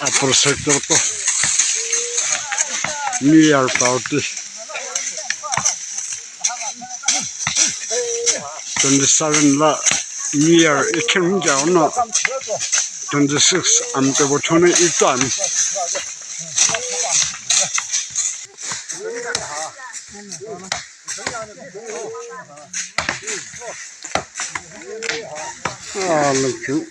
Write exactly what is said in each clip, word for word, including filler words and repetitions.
Upper sector ko New Year party. Twenty seven la New Year ikhim jauno twenty six amte bothone itani. Ah, look you.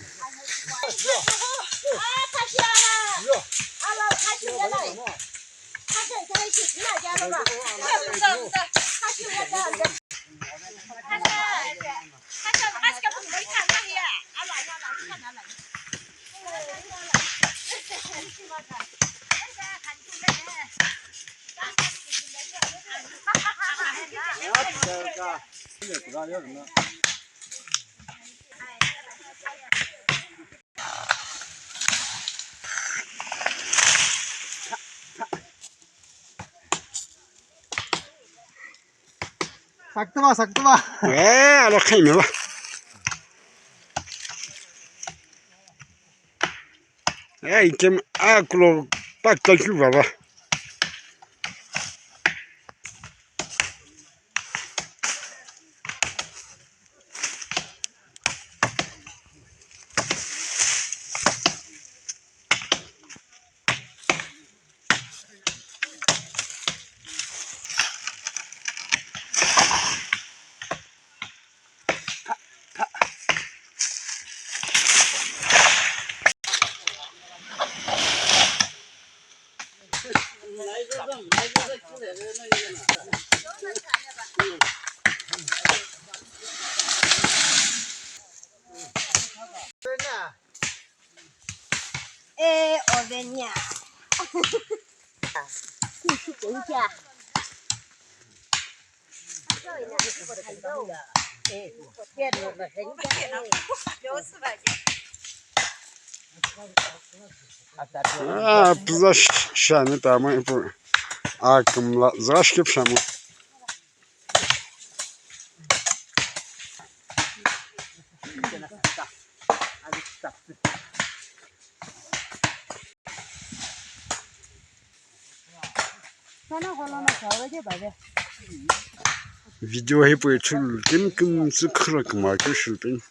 Saktuba, saktuba. Eh, ala khaime ba. Eh, item a kulo pa ta chu baba. Eh, ovenia. Ah, pizza sh-, shani tamo ipu. Ah, kumla zash kip shamu. Video hipau ithulu kemu kemu tsü khürhokümgha keu shilupeni.